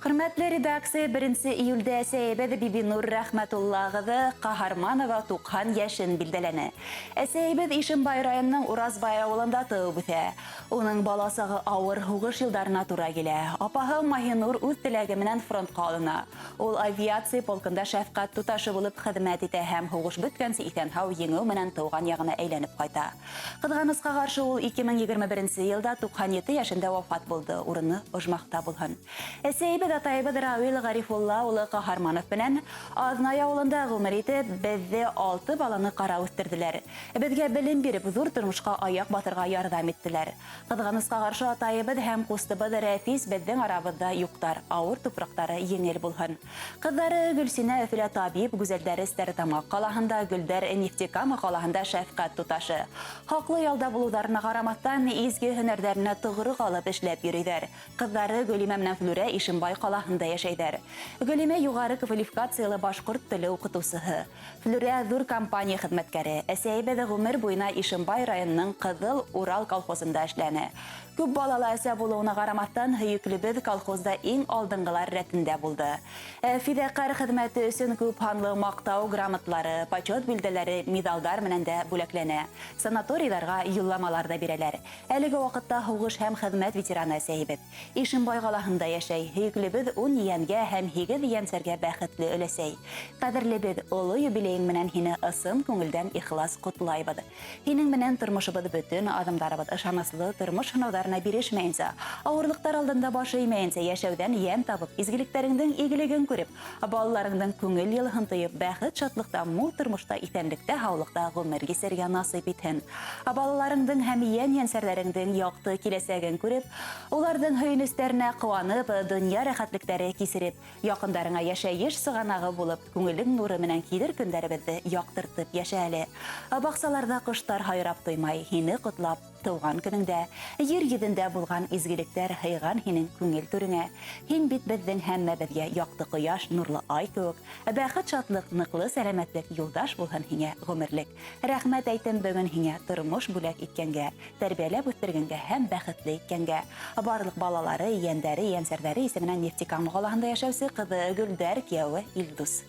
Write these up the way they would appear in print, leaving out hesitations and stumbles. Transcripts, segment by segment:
Хөрмәтле редакция, 1 июлдә әсәйебеҙ Бибинур Рәхмәтулла ҡыҙы Ҡаһарманова 90 йәшен билдәләне. Әсәйебеҙ Ишембай районының Уразбай ауылында тыуып үҫә. Уның баласағы ауыр һуғыш йылдарына тура килә. Апаһы Маһинур үҙ теләге менән фронтҡа алына. Ул авиация полкында шәфҡәт туташы булып хеҙмәт итә һәм һуғыш бөткәнсе иҫән-һау еңеү менән тыуған яғына әйләнеп ҡайта. Ҡыҙғанысҡа ҡаршы ул 2021 йылда 97 йәшендә вафат булды. Урыны ожмахта булһын. Әсәйебеҙ атайыбыҙ Рауил Ғарифулла улы Ҡаһарманов менән Аҙнай ауылында ғүмер итеп, беҙҙе 6 баланы ҡара үҫтерҙеләр. Беҙгә белем биреп, ҙур тормошҡа аяҡ баҫырға ярҙам иттеләр. Ҡыҙғанысҡа ҡаршы атайыбыҙ һәм ҡустыбыҙ Рәфис беҙҙең арабыҙҙа юҡтар, ауыр тупраҡтары еңел булһын. Ҡыҙҙары Гөлсинә Өфөлә табип, Гүзәлдәре Стәрлетамаҡ ҡалаһында, Гөлдәр Нефтекама ҡалаһында шәфҡәт туташы. Хаҡлы ялда булыуҙарына ҡарамаҫтан, изге һөнәрҙәренә тоғро ҡалып эшләп йөрөйҙәр. Ҡыҙҙары Гөлимә менән Флүрә Ишембай ҡалаһында йәшәйҙәр. Гөлимә юғары квалификациялы башҡорт теле уҡытыусыһы. Флүрә ҙур компания хеҙмәткәре. Әсәйебеҙ ғүмер буйына Ишембай районының Ҡыҙыл Урал колхозында эшләне. Күп балалы әсә булыуына ҡарамаҫтан, һөйөклөбөҙ колхозда иң алдынғылар рәтендә булды. Фиҙаҡәр хеҙмәте өсөн күп һанлы маҡтау грамоталары, почет билдәләре, миҙалдар менән дә бүләкләнә. Санаторийҙарға юлламалар ҙа бирәләр. Әлеге ваҡытта һуғыш һәм хеҙмәт ветераны әсәйебеҙ. Ишембай ҡалаһында йәшәй. Һөйөклөбөҙ 10 ейәнгә һәм 8 ейәнсәргә бәхетле өләсәй. Ҡәҙерлебеҙ, оло юбилейың менән һине ысын күңелдән ихлас ҡотлайбыҙ. Һинең менән тормошобоҙ бөтөн аҙымдарыбыҙ ышаныслы тормош һынауҙарына бирешмәйенсә, ауырлыҡтар алдында баш эймәйенсә йәшәүҙән йәм табып, изгелектәреңдең игелеген күреп, балаларыңдың күңел йылыһын тойоп, бәхет шатлыҡта, мул тормошта, иҫәнлектә, һаулыҡта ғүмер кисергә насыйп итһен. Балаларыңдың һәм йән-йәнсәрҙәреңдең яҡты киләсәген күреп, уларҙың һөйөнөстәренә ҡыуанып, донъя рәхәтлектәре кисереп, яҡындарыңа йәшәйеш сығанағы булып, күңелең нуры менән килер көндәребеҙҙе яҡтыртып йәшә әле. Баҡсаларҙа ҡоштар һайрап туймай, һине ҡотлап, тыуған көнөңдә, ер йөҙөндә булған изгелектәр һыйған һинең күңел түреңә. Һин бит беҙҙең һәммәбеҙгә яҡты ҡояш, нурлы ай кеүек, бәхет, шатлыҡ, ныҡлы сәләмәтлек юлдаш булһын һиңә ғүмерлек. Рәхмәт әйтем бөгөн һиңә тормош бүләк иткәнгә, тәрбиәләп үҫтергәнгә һәм бәхетле иткәнгә. Барлыҡ балалары, ейәндәре, ейәнсәрҙәре исеменән Нефтекама ҡалаһында йәшәүсе ҡыҙы Гөлдәр, кейәүе Илдус.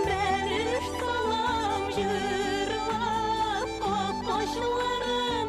Бәлеш салам җырлап, капкачларын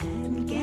Әнкәй.